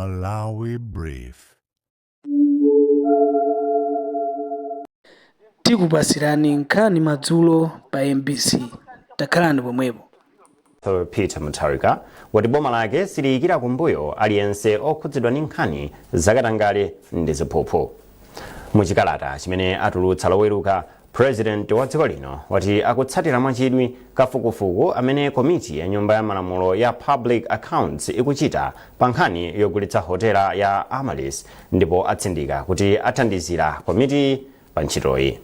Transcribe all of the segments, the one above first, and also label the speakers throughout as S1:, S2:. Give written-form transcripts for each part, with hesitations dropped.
S1: Malawi Brief.
S2: Tikupasirani nkhani madzulo pa MBC. Takhalani pomwepo.
S3: Peter Mutharika wati boma lake siliyikira kumbuyo aliyense okhudzidwa ndi nkhani zakatangale ndi ziphuphu. Muchikalata chimene atulutsa Loweruka, President wa dziko lino wati akutsatira mwachidwi kafukufuku amene komiti ya nyumba ya malamulo ya Public Accounts ikuchita pa nkhani yogulitsa hotela ya Amaryllis, ndipo atsindika kuti athandizira komiti pa ntchitoyi.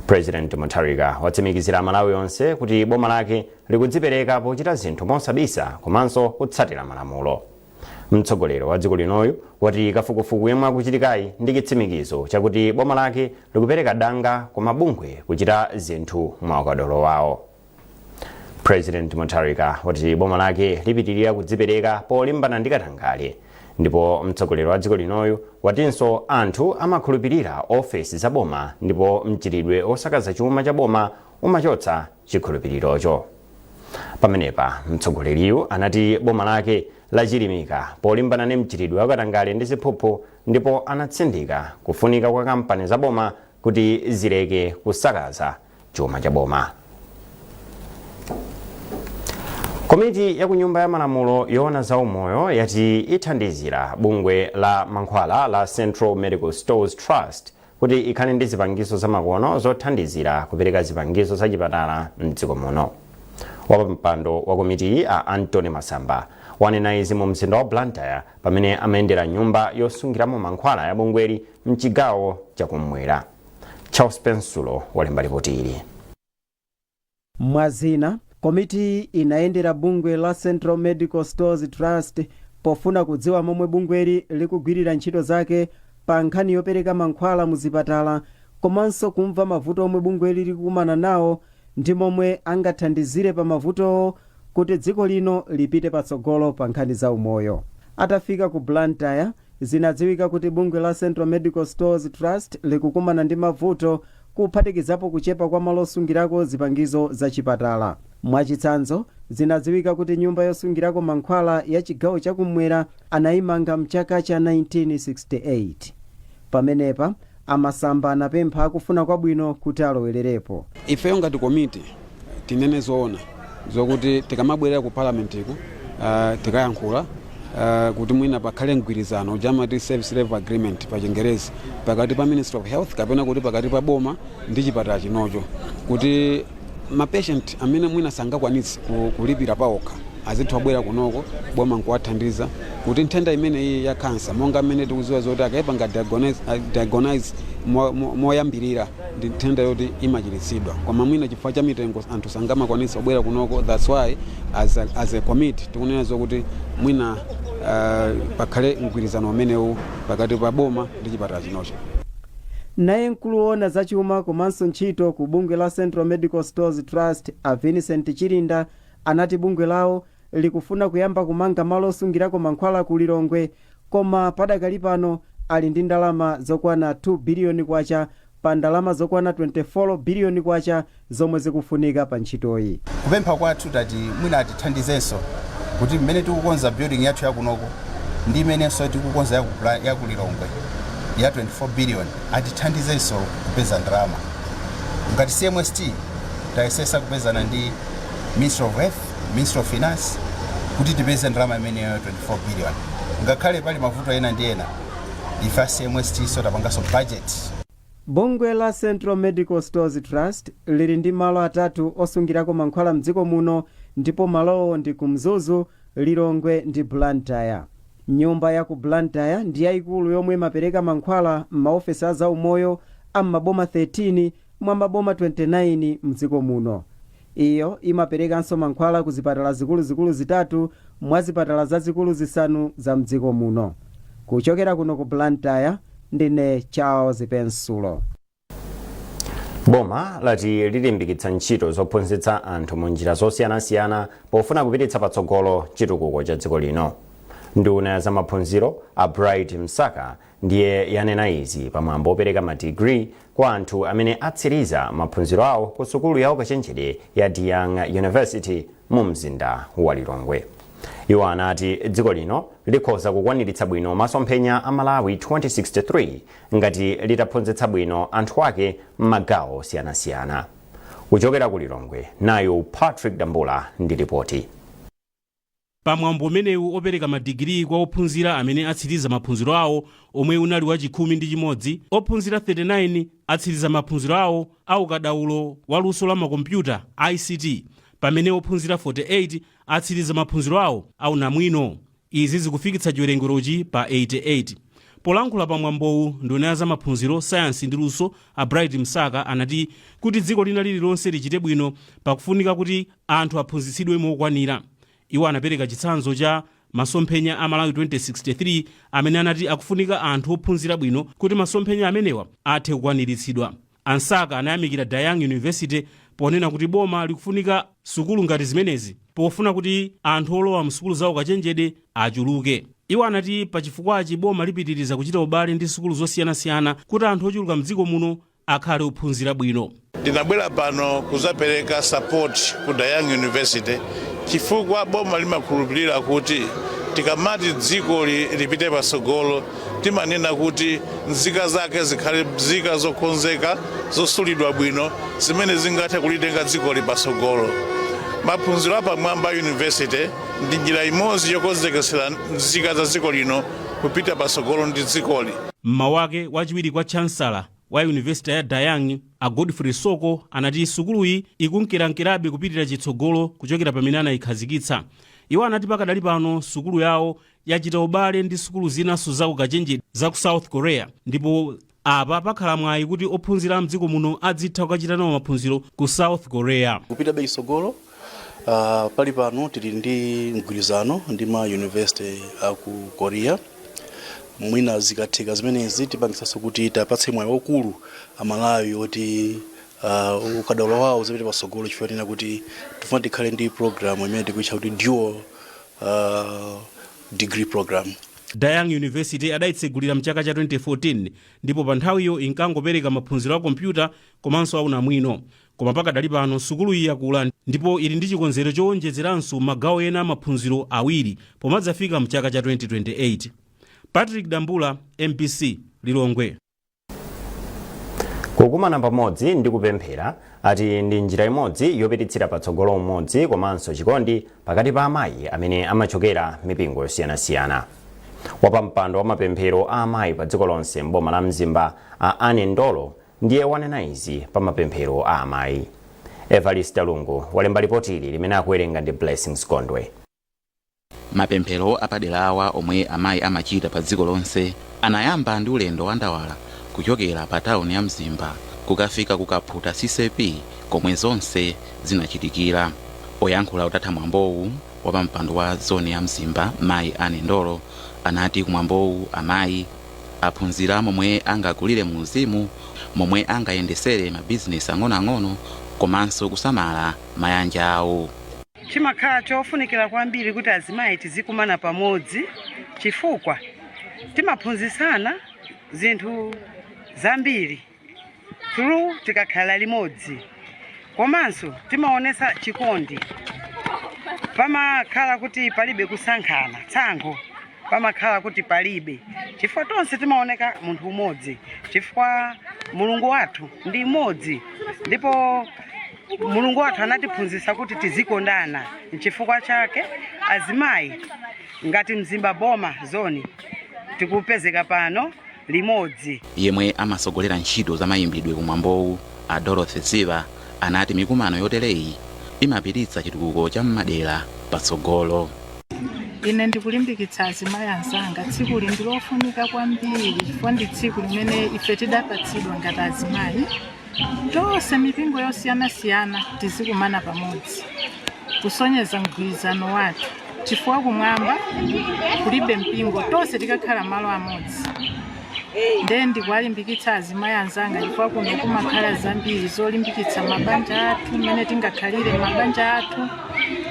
S3: President Mutharika watsimikizira Amalawi onse kuti boma lake likudzipereka pochita zinthu mosabisa komanso kutsatira malamulo. Mtsogoleri wa dziko linoyu wati kafukufuku yemwe akuchitikayi ndi chitsimikizo chakuti boma lake likupereka danga ku mabungwe kuchita zinthu mwa ukadaulo wawo. President Mutharika wati boma lake lipitirira kudzipereka polimbana ndi katangale, ndipo mtsogoleri wa dziko linoyu watinso anthu amakhulupirira ofesi za boma ndipo mchitidwe osakaza chuma cha boma umachotsa chikhulupirirocho. Pamenepa mtsogoleriyu anati boma lake lachilimika polimbana ndi mchitidwe wa katangale ndi ziphuphu, ndipo anatsindika kufunika kwa kampani za boma kuti zileke kusakaza chuma cha boma. Komiti ya ku Nyumba ya Malamulo yoona za umoyo yati ithandizira bungwe la mankhwala la Central Medical Stores Trust kuti ikhale ndi zipangizo zamakono zothandizira kupereka zipangizo za chipatala mdziko muno. Wapampando wa komitiyi, a Anthony Masamba, wanena izi mu mzinda wa Blantyre pamene amayendera nyumba yosungiramo mankhwala ya bungweli mchigawo chakummwera. Charles Pensulo walemba ripoti ili.
S4: Mwazina, komitiyi inayendera bungwe la Central Medical Stores Trust pofuna kudziwa momwe bungweli likugwirira ntchito zake pa nkhani yopereka mankhwala mu zipatala, komanso kumva mavuto omwe bungweli likukumana nawo ndi momwe angathandizire pa mavutowo kuti dziko lino lipite patsogolo pa nkhani za umoyo. Atafika ku Blantyre, zinadziwika kuti bungwe la Central Medical Stores Trust likukumana ndi mavuto, kuphatikizapo kuchepa kwa malo osungirako zipangizo za chipatala. Mwachitsanzo, zinadziwika kuti nyumba yosungirako mankhwala ya chigawo chakummwera anayimanga mchaka cha 1968. Pamenepa a Masamba anapempha akufuna kwabwino kuti alowererepo.
S5: Ifeyo ngati komiti, tinene zoona zokuti tikamabwerera ku parliament ku tikayankhula kuti mwina pakhale mgwirizano uja amati service level agreement pa Chingerezi pakati pa Ministry of Health kapena kuti pakati pa boma ndi chipatala chinocho, kuti mapatient amene mwina sangakwanitse kulipira paokha azitha kubwera kunoko, boma nkuwathandiza kuti nthenda imeneyi ya kansa, monga mmene tikuziwa zoti akayipanga diagnose moyambirira ndi nthenda yoti imachiritsidwa, koma mwina chifukwa cha mitengo anthu sangamakwanitsa kubwera kunoko. That's why as a committee tikunena zokuti mwina pakhale mgwirizano umenewu pakati pa boma ndi chipatala chinocho.
S4: Naye mkulu woona zachuma komanso ntchito ku bungwe la Central Medical Stores Trust, a Vincent Chilinda, anati bungwe lawo likufuna kuyamba kumanga malo osungirako mankhwala ku Lilongwe, koma padakali pano ali ndi ndalama zokwana 2 biliyoni kwacha pa ndalama zokwana 24 biliyoni kwacha zomwe zikufunika pa ntchitoyi.
S6: Kupempha kwathu, tati mwina atithandizenso kuti mmene tikukonza building yathu yakunoko ndi imenenso tikukonza yaku Lilongwe ya 24 billion, atithandizenso kupeza ndalama. Ngati CMST tayesesa kupezana ndi Ministry of Health, Ministry of Finance kuti tipeze ndalama imeneyo 24 billion. Ngakhale pali mavuto ena ndi ena, ife a CMST so tapanganso budget.
S4: Bungwe la Central Medical Stores Trust lili ndi malo atatu osungirako mankhwala mdziko muno, ndipo malowo ndi ku Mzuzu, Lilongwe ndi Blantyre. Nyumba ya ku Blantyre ndi yayikulu yomwe imapereka mankhwala m'maofesi a zaumoyo a m'maboma 13 mwa maboma 29 mdziko muno. Iyo imaperekanso mankhwala ku zipatala zikuluzikulu zitatu mwa zipatala zazikulu zisanu za mdziko muno. Kuchokera kuno ku Blantyre, ndine Charles Pensulo.
S3: Boma lati lilimbikitsa ntchito zophunzitsa anthu mu njira zosiyanasiyana pofuna kupititsa patsogolo chitukuko cha dziko lino. Nduna ya zamaphunziro, a Bright Msaka, ndiye yanena izi pamwambo opereka madigiri kwa anthu amene atsiriza maphunziro awo ku sukulu ya ukachenjede ya DeYoung University mu mzinda wa Lilongwe. Iwo anati dziko lino likhoza kukwaniritsa bwino masomphenya a Malawi 2063 ngati litaphunzitsa bwino anthu ake m'magawo osiyanasiyana. Kuchokera ku Lilongwe, nayo Patrick Dambula ndi ripoti.
S7: Pamwambo umenewu opereka madigiri kwa ophunzira amene atsiriza maphunziro awo, omwe unali wa 11, ophunzira 39 atsiriza maphunziro awo a ukadaulo wa luso la makompyuta, ICT, pamene ophunzira 48 atsiriza maphunziro awo a unamwino. Izi zikufikitsa chiwerengerochi pa 88. Polankhula pamwambowu, nduna ya zamaphunziro, sayansi ndi luso, a Bright Msaka, anati kuti dziko lina lililonse lichite bwino pakufunika kuti anthu aphunzitsidwe mokwanira. Iwo anapereka chitsanzo cha masomphenya a Malawi 2063 amene anati akufunika anthu ophunzira bwino kuti masomphenya amenewa athe kukwaniritsidwa. A Msaka anayamikira Dayang University ponena kuti boma likufunika sukulu ngati zimenezi pofuna kuti anthu olowa msukulu zawo kachenjede achuluke. Iwo anati pachifukwachi boma lipitiriza kuchita ubale ndi sukulu zosiyanasiyana kuti anthu ochuluka mdziko muno akhale ophunzira bwino.
S8: Ndinabwera pano kuzapereka support ku Dayang University chifukwa boma limakhulupirira kuti tikamati dziko lipite patsogolo, timanena kuti nzika zake zikhale nzika zokonzeka, zosulidwa bwino, zimene zingathe kulitenga dzikoli patsogolo. Maphunziro apamwamba university ndi njira imodzi yokonzekesera nzika za dziko lino kupita patsogolo ndi dzikoli.
S7: Mmawu ake, wachiwiri kwa chancellor wa Yunivesiti ya Dayang, a Godfrey Soko, anati sukuluyi ikunkerankerabe kupitira chitsogolo kuchokera pamene anayikhazikitsa. Iwo anati pakadali pano sukulu yawo yachita ubale ndi sukulu zinanso za ukachenjede za ku South Korea, ndipo apa pakhala mwayi kuti ophunzira mdziko muno adzitha kukachita nawo maphunziro ku South Korea.
S9: Kupitabe chitsogolo, pali pano tili ndi mgwirizano ndi ma university aku Korea. Mwina zikatheka zimenezi, tipangisanso kuti tapatse mwayi waukulu Amalawi oti ukadaulo wawo uzipite patsogolo, chifukwa tena kuti tifuna tikhale ndi program imene tikuitcha kuti dual degree program.
S7: Dayang University adayitsegulira mchaka cha 2014, ndipo pa nthawiyo inkangopereka maphunziro a kompyuta komanso aunamwino. Koma pakadali pano sukulu iyi yakula ndipo ili ndi chikonzero chowonjezeranso magawo ena amaphunziro awiri pomadzafika mchaka cha 2028. Patrick Dambula, MBC, Lilongwe.
S3: Kukumana pamodzi ndi kupemphera ati ndi njira imodzi yopititsira patsogolo umodzi komanso chikondi pakati pa amayi amene amachokera mipingo yosiyanasiyana. Wapampando wa mapemphero a amayi pa dziko lonse mboma la Mzimba, a Ane Ndolo, ndiye wanena izi pa mapemphero a amayi. Evarista Lungu walemba ripoti ili limene akuwerenga ndi Blessings Gondwe.
S10: Mapemphero apaderawa omwe amayi amachita pa dziko lonse anayamba ndi ulendo wa ndawala kuchokera pa tawuni ya Mzimba kukafika ku Kaphuta CCAP komwe zonse zinachitikira. Oyankhula utatha mwambowu, wapampando wa zoni ya Mzimba, mayi Ane Ndolo, anati kumwambowu amayi aphunzira momwe angakulire mu uzimu, momwe angayendesere mabizinesi ang'onoang'ono komanso kusamala mayanja awo.
S11: Chimakhala chofunikira kwambiri kuti azimayi tizikumana pamodzi chifukwa timaphunzitsana zinthu zambiri through tikakhala limodzi, komanso timaonesa chikondi. Pamakhala kuti palibe kusankhana, tsankho pamakhala kuti palibe, chifukwa tonse timaoneka munthu umodzi, chifukwa Mulungu wathu ndi mmodzi, ndipo Mulungu wathu anatiphunzitsa kuti tizikondana. Nchifukwa chake azimayi ngati Mzimba Boma Zone tikupezeka pano limodzi.
S10: Yemwe amasogolera ntchito za mayimbidwe kumwambowu, a Dorothy Ziva, anati mikumano yotereyi imapititsa chitukuko cha mmadera patsogolo.
S12: Ine ndikulimbikitsa azimayi anzanga, tsikuli ndi lofunika kwambiri chifukwa ndi tsiku limene ife tidapatsidwa ngati azimayi tonse, mipingo yosiyanasiyana, tizikumana pamodzi kusonyeza mgwirizano wathu, chifukwa kumwamba kulibe mpingo, tonse tikakhala malo amodzi. Nde ndikuwalimbikitsa azimayi anzanga chifukwa kuno kumakhala zambiri zolimbikitsa mabanja athu, mmene tingakhalire mabanja athu.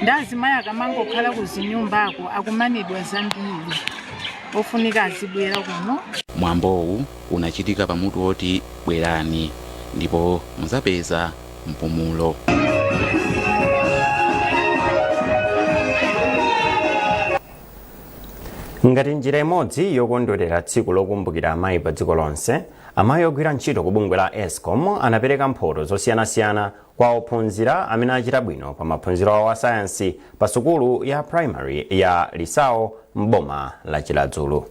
S12: Ndi azimayi akamangokhala ku zinyumbako akumanidwa zambiri, ofunika azibwera kuno.
S10: Mwambowu unachitika pamutu woti "Bwerani ndipo muzapeza mpumulo".
S3: Ngati njira imodzi yokondwerera tsiku lokumbukira amayi pa dziko lonse, amayi ogwira ntchito ku bungwe la ESCOM anapereka mphoto zosiyanasiyana kwa ophunzira amene achita bwino pa maphunziro awo a sayansi pa sukulu ya primary ya Lisao m'boma la Chiradzulu.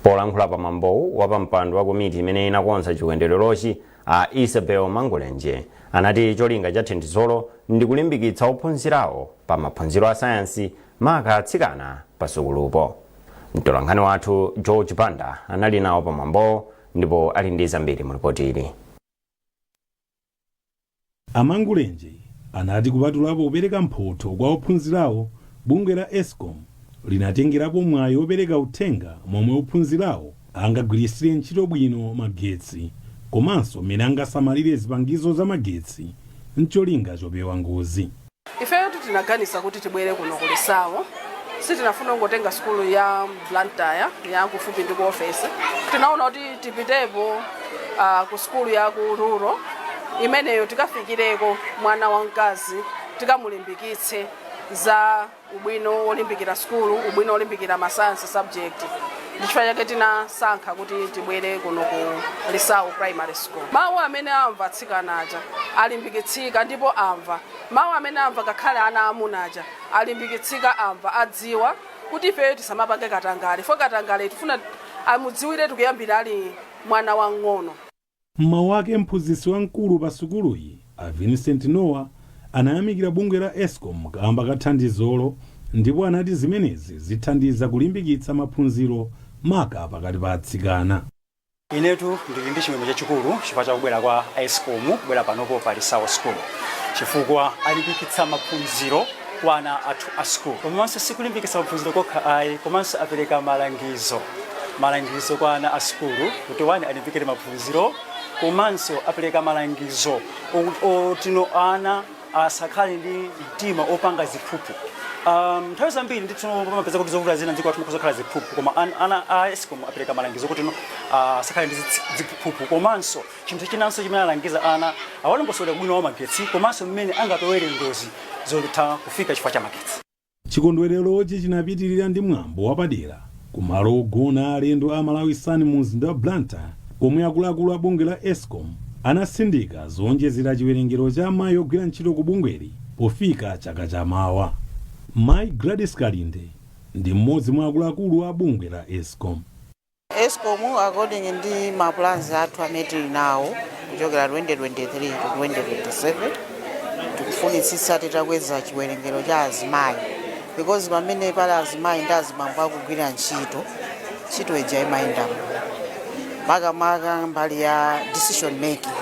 S3: Polankhula pa mwambowu, wapampando wa komiti imene inakonza chikondwererochi, a Isabel Mangulenje, anati cholinga cha thandizolo ndi kulimbikitsa ophunzirawo pa maphunziro a sayansi, maka atsikana pa sukulupo. Mtolankhani wathu George Banda anali nawo pa mwambowo ndipo ali ndi zambiri mu ripoti ili.
S7: Amangulenje anati kupatulapo kupereka mphotho kwa ophunzirawo, bungwe la ESCOM linatengerapo mwayi wopereka uthenga momwe ophunzirawo angagwiritsire ntchito bwino magetsi komanso mmene angasamalire zipangizo za magetsi mcholinga chopewa ngozi.
S13: Ifeyo tinaganiza kuti tibwere kuno ku Lisawo. Sitinafuna kungotenga sukulu ya Blantyre ya kufupi ndi ku ofesi. Tinaona kuti tipitepo ku sukulu ya ku rural imeneyo, tikafikireko mwana wamkazi, tikamulimbikitse za ubwino wolimbikira sukulu, ubwino wolimbikira ma science subject. Ndichifukwa chake tinasankha kuti tibwere kuno ku Lisawo Primary School. Mawu amene amva atsikana aja alimbikitsika, ndipo amva mawu amene amva ngakhale ana amuna aja alimbikitsika, amva, adziwa kuti ifeyo tisamapange katangale fo katangale tifuna amudziwire tikuyambira ali mwana wang'ono.
S7: Mmawu ake, mphunzitsi wamkulu pa sukuluyi, a Vincent Noah, anayamikira bungwe la ESCOM kamba ka thandizolo ndipo anati zimenezi zithandiza kulimbikitsa maphunziro, maka pakati pa atsikana.
S14: Inetu ndili ndi chimwemwe chachikulu chifukwa chakubwera kwa ESCOM, kubwera panopo pa Lisawo School, chifukwa alimbikitsa maphunziro kwa ana athu a school. Komanso sikulimbikitsa maphunziro kokha ayi, komanso apereka malangizo kwa ana a sukulu kuti one, alimbikire maphunziro, komanso apereka malangizo otino ana asakhale ndi mtima opanga ziphuphu. Nthawi zambiri ndithu pamapeza kuti zovuta zina dziko lathu mukuzokhala ziphuphu, koma ana a ESCOM apereka malangizo kuti no asakhale ndi ziphuphu. Komanso chinthu chinanso chimene alangiza ana, awalongosolera bwino wa magetsi komanso mmene angapewere ngozi zotha kufika chifukwa cha magetsi.
S7: Chikondwererochi chinapitirira ndi mwambo wapadera kumalo ogona alendo a Malawi Sun mu mzinda wa Blantyre, komwe akuluakulu a bungwe la ESCOM anasindika zowonjezera chiwerengero cha amayi ogwira ntchito ku bungweli pofika chaka chamawa. Mayi Gladys Kalinde ndi mmodzi mwa akuluakulu a bungwe la ESCOM.
S15: ESCOM, according ndi ma plans athu amene tili nawo kuchokera 2023 to 2027, tikufunitsitsa titakweza chiwerengero cha azimayi, because pamene pali azimayi ndi azibambo akugwira ntchito, ntchito ija imayenda bwino, makamaka mbali ya decision making.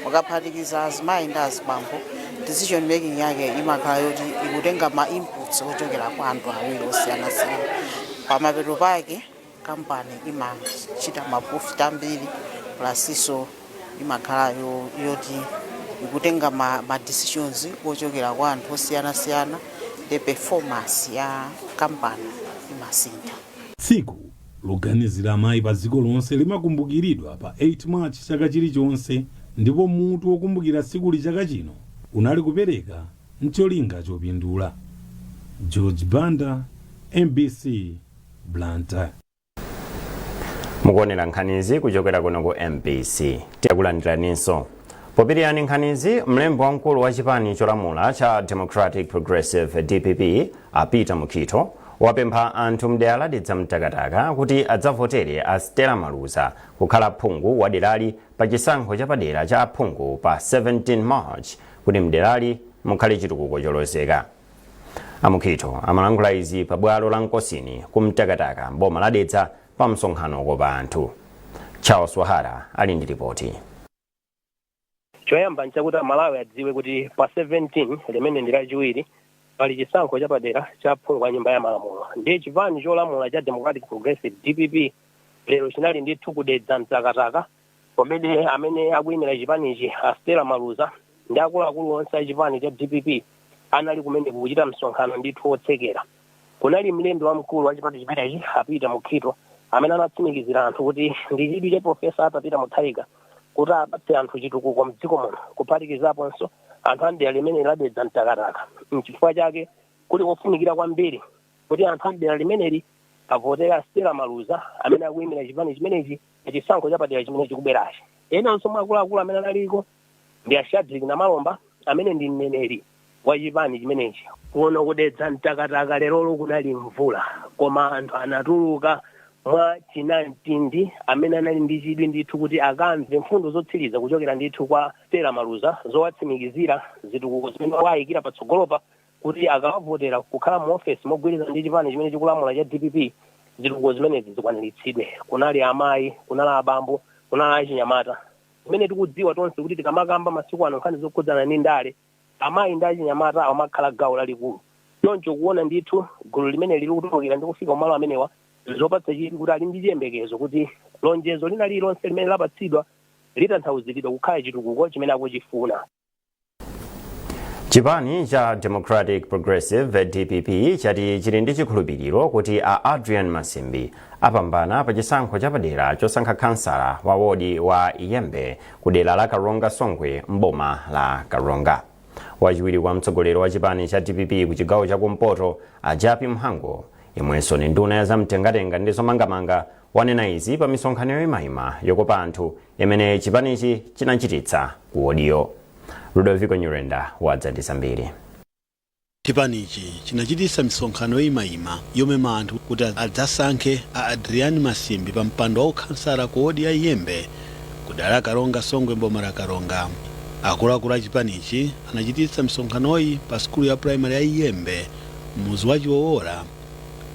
S15: Mukaphatikiza azimayi ndi azibambo, decision making yake imakhala yoti ikutenga ma inputs ochokera kwa anthu awiri osiyanasiyana. Pamapeto pake kampani imachita ma profit ambiri, plus inso imakhala yoti ikutenga ma decisions ochokera kwa anthu osiyanasiyana, the performance ya kampani imasintha.
S7: Tsiku loganizira amayi pa dziko lonse limakumbukiridwa pa 8 March chaka chilichonse, ndipo mutu wokumbukira tsikuli chaka chino unali kupereka mcholinga chopindula. George Banda, MBC, Blantyre.
S3: Mukuonera nkhanizi kuchokera kuno ku MBC. Tikulandiraninso. Popitirani nkhanizi, mlembi wamkulu wa chipani cholamula cha Democratic Progressive, DPP, a Peter Mukhito, wapempha anthu mdera la Dedza Mtakataka kuti adzavotere a Stella Maluza kukhala phungu wa derali pa chisankho chapadera cha aphungu pa 17 March kuti mderali mukhale chitukuko cholozeka. Amukhito amalankhula izi pa bwalo la Nkosini ku Mtakataka, mboma la Dedza, pa msonkhano wokopa anthu. Charles Wahara ali ndi ripoti.
S16: Choyamba nchakuti Amalawi adziwe kuti pa 17, limene ndi Lachiwiri, pali chisankho chapadera cha phungu wa Nyumba ya Malamulo. Ndiye chipani cholamula cha Democratic Progressive, DPP, lero chinali ndithu kuDedza Mtakataka, pamene amene akuyimira chipanichi, a Stella Maluza, ndi akuluakulu onse a chipani cha DPP anali kumeneku kuchita msonkhano ndithu wotsekera. Kunali mlembi wamkulu wa chipani chimenechi, a Peter Mukhito, amene anatsimikizira anthu kuti ndi chidwi cha Professor Arthur Peter Mutharika kuti apatse anthu chitukuko mdziko muno, kuphatikizaponso anthu a mdera limene laDedza Mtakataka. Nchifukwa chake kuli kofunikira kwambiri kuti anthu a mdera limeneli Avotera Stella Maluza amene akuyimira chipani chimenechi chisankho chapadera chimene chikubwerachi. Enanso mwa akuluakulu amene analiko ndi a Shadrick Namalomba amene ndi mneneri wa chipani chimenechi. Kuno kudetsa Mtakataka lerolo kunali mvula, koma anthu anatuluka mwa chinamtindi amene anali ndi chidwi ndithu kuti akamve mfundo zotsiriza kuchokera ndithu kwa Stella Maluza zowatsimikizira zitukuko zimene wayikira patsogolopa kuti akawavotera kukhala mu ofesi mogwirizana ndi chipani chimene chikulamula cha DPP, zitukuko zimenezi zikwaniritsidwe. Kunali amayi, kunali abambo, kunali achinyamata, zimene tikudziwa tonse kuti tikamakamba masiku ano nkhani zokhudzana ndi ndale, amayi ndi achinyamata amakhala gawo lalikulu. Choncho kuona ndithu gulu limene lili kutulukira ndi kufika kumalo amenewa zopatsa chidwi kuti ali ndi chiyembekezo kuti lonjezo lina lililonse limene lapatsidwa litanthauziridwa kukhala chitukuko chimene akuchifuna.
S3: Chipani cha Democratic Progressive, DPP, chati chili ndi chikhulupiriro kuti a Adrian Masimbi apambana pa chisankho chapadera chosankha kansala wa wodi wa Iyembe ku dera la Karonga Songwe mboma la Karonga. Wachiwiri kwa mtsogoleri wa chipani cha DPP ku chigawo chakumpoto, a Jappie Mhango, yemwenso ni nduna ya zamtengatenga ndi zomangamanga, wanena izi pa misonkhano yoyimayima yokopa anthu imene chipanichi chinachititsa ku wodiyo. Ludovico Nyurenda wadza ndi zambiri.
S17: Chipanichi chinachititsa misonkhano yoyimayima yomema anthu kuti adzasankhe a Adrian Masimbi pa mpando wa ukhansala ku wodi ya Iyembe ku dera la Karonga Songwe mboma la Karonga. Akuluakulu a chipanichi anachititsa misonkhanoyi pa sukulu ya primary ya Iyembe m'mudzi wa Chiwowola,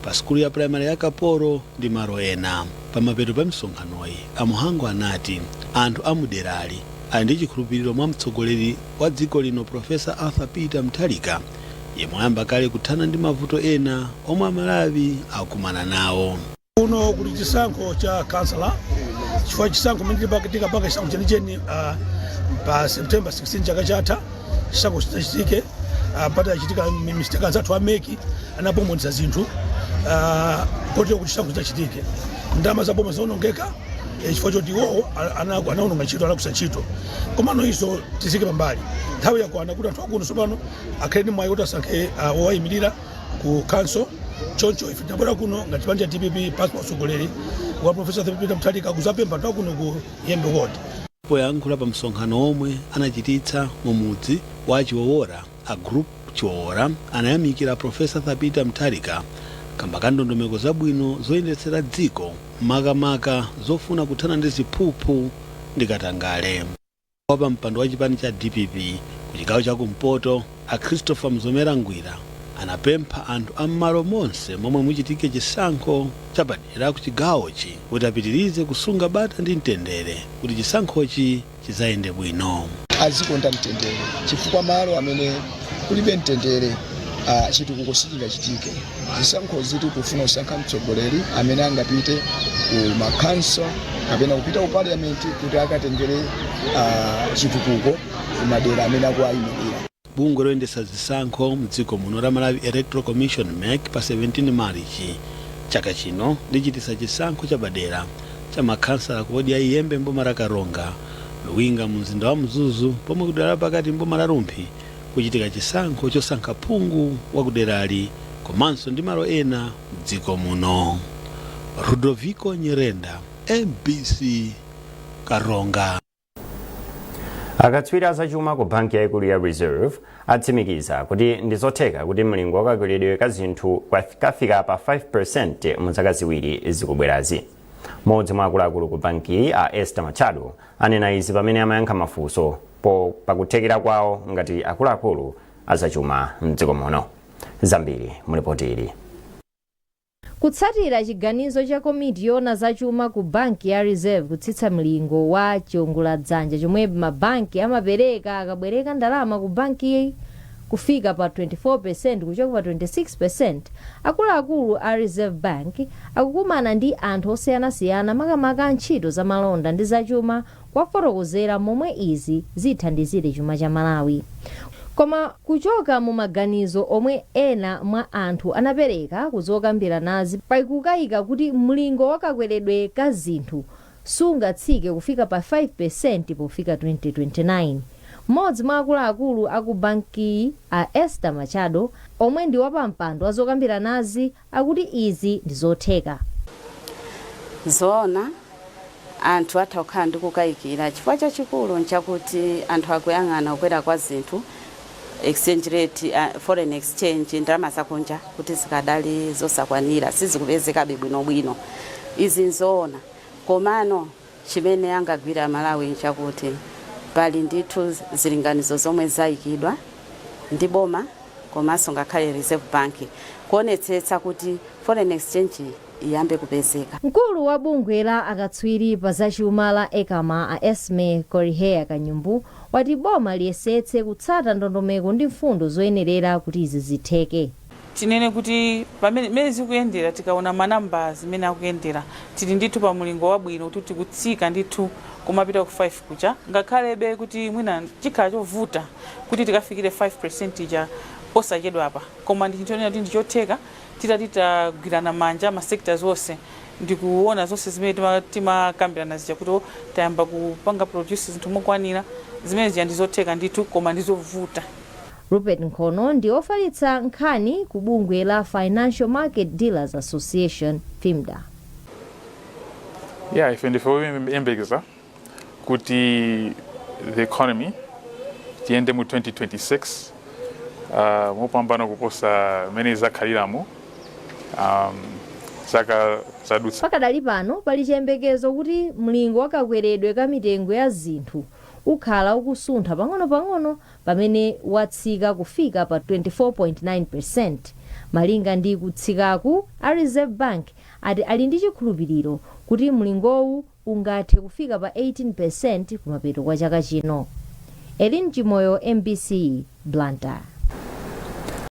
S17: pa sukulu ya primary ya Kaporo ndi malo ena. Pamapeto pa misonkhanoyi, a Mhango anati anthu a muderali ali ndi chikhulupiriro mwa mtsogoleri wa dziko lino Professor Arthur Peter Mutharika, yemwe ayamba kale kuthana ndi mavuto ena omwe Amalawi akumana nawo.
S18: Kuno kuli chisankho cha kansala, chifukwa chisankho mene tikapanga chisankho chenicheni pa September 16 chaka chatha, chisankho chichitike patachitika mistake, anzathu a MEC anapomoneza zinthu kotero kuti chisankho chichitike ndalama za boma zaonongeka chifukwa choti iwowo anaononga ntchito, alakwitsa ntchito. Komano izo tizike pambali, nthawi yakwana kuti anthu akuno tsopano akhale ndi mwayi kuti asankhe owayimirira ku council. Choncho ife tinabwera kuno ngati chipani cha DPP pansi pa utsogoleri wa Professor Peter Mutharika kuzapempha anthu akuno ku Yembe Ward.
S17: Poyankhula pa msonkhano omwe anachititsa mu mudzi wa Chiwowora, a Group Chiwowora anayamikira Professor Peter Mutharika kamba ka ndondomeko zabwino zoyendetsera dziko, makamaka zofuna kuthana ndi ziphuphu ndi katangale. Wapa mpando wa chipani cha DPP ku chigawo chakumpoto, a Christopher Mzomera Ngwira, anapempha anthu am'malo monse momwe muchitike chisankho chapadera ku chigawochi kuti apitirize kusunga bata ndi mtendere kuti chisankhochi chizayende bwino.
S19: Azikonda mtendere, chifukwa malo amene kulibe mtendere chitukuko sichingachitike. Zisankho ziti kufuna kusankha mtsogoleri amene angapite ku makhanso kapena kupita ku parliament kuti akatengere chitukuko ku madera amene akuwayimirira.
S17: Bungwe loyendetsa zisankho mdziko muno la Malawi Electoral Commission, MEC, pa 17 Marichi chaka chino lichititsa chisankho chapadera cha makhansala ku wodi ya Iyembe mboma la Karonga, Luwinga mu mzinda wa Mzuzu, pomwe kudera la pakati mboma la Rumphi kuchitika chisankho chosankha phungu wa kuderali komanso ndi malo ena mdziko muno. Ludovico Nyirenda, MBC, Karonga.
S3: Akatswiri azachuma ku banki yaikulu ya Reserve atsimikiza kuti ndi zotheka kuti mlingo wakakweredwe ka zinthu kafika pa 5% mu zaka 2 zikubwerazi. Mmodzi mwa akuluakulu ku bankiyi, a Esther Machado, anena izi pamene amayankha mafunso po pakuthekera kwawo ngati akuluakulu azachuma mdziko muno. Zambiri mulipoti ili.
S20: Kutsatira chiganizo cha komiti yoona zachuma ku banki ya Reserve kutsitsa mlingo wa chiwongoladzanja chomwe mabanki amapereka akabwereka ndalama ku banki kufika pa 24% kuchoka pa 26%, akuluakulu a Reserve Bank akukumana ndi anthu osiyanasiyana, makamaka ntchito zamalonda ndi zachuma, kuwafotokozera momwe izi zithandizire chuma cha Malawi. Koma kuchoka mu maganizo omwe ena mwa anthu anapereka kuzokambiranazi, pakukayika kuti mlingo wakakweredwe ka zinthu sungatsike kufika pa 5% pofika 2029. Mmodzi mwa akuluakulu aku bankiyi, a Esther Machado, omwe ndi wapampando wa zokambiranazi, akuti izi ndi zotheka.
S21: Zoona, anthu atha kukhala ndi kukayikira. Chifukwa chachikulu nchakuti anthu akuyang'ana kukwera kwa zinthu, exchange rate, foreign exchange, ndalama zakunja kuti zikadali zosakwanira, sizikupezekabe bwinobwino. Izi nzoona, komano chimene angagwira Malawi nchakuti pali ndithu zilinganizo zomwe zayikidwa ndi boma komanso ngakhale Reserve Bank kuonetsetsa kuti foreign exchange iyambe kupezeka.
S20: Mkulu wa bungwe la akatswiri pa zachuma la ECAMA, a Esme Koriheya Kanyumbu, wati boma liyesetse kutsata ndondomeko ndi mfundo zoyenerera kuti izi zitheke.
S22: Tinene kuti pamene mmene zikuyendera, tikaona manamba zimene akuyendera, tili ndithu pa mulingo wabwino kuti tikutsika ndithu kumapita ku 5 kucha, ngakhalebe kuti mwina chikhala chovuta kuti tikafikire 5% ija posachedwapa, koma ndi chinthu chonena kuti ndichotheka titati tagwirana manja ma sectors onse ndikuona zonse zimene timakambirana zija kuti tayamba kupanga produce zinthu mokwanira. Zimene zija ndizotheka ndithu, koma ndizovuta.
S20: Rupert Nkhono ndi ofalitsa nkhani ku bungwe la Financial Market Dealers Association, FIMDA.
S23: Yeah, ife ndife oyembekeza kuti the economy tiyende mu 2026 mopambana kuposa mmene zakhaliramo zaka zadutsa.
S20: Pakadali pano pali chiyembekezo kuti mlingo wa kakweredwe ka mitengo ya zinthu ukhala ukusuntha pang'ono-pang'ono pamene watsika kufika pa 24.9%. Malinga ndi kutsikaku, a Reserve Bank ati ali ndi chikhulupiriro kuti mlingowu ungathe kufika pa 18% kumapeto kwa chaka chino. Elin Chimoyo, MBC, Blantyre.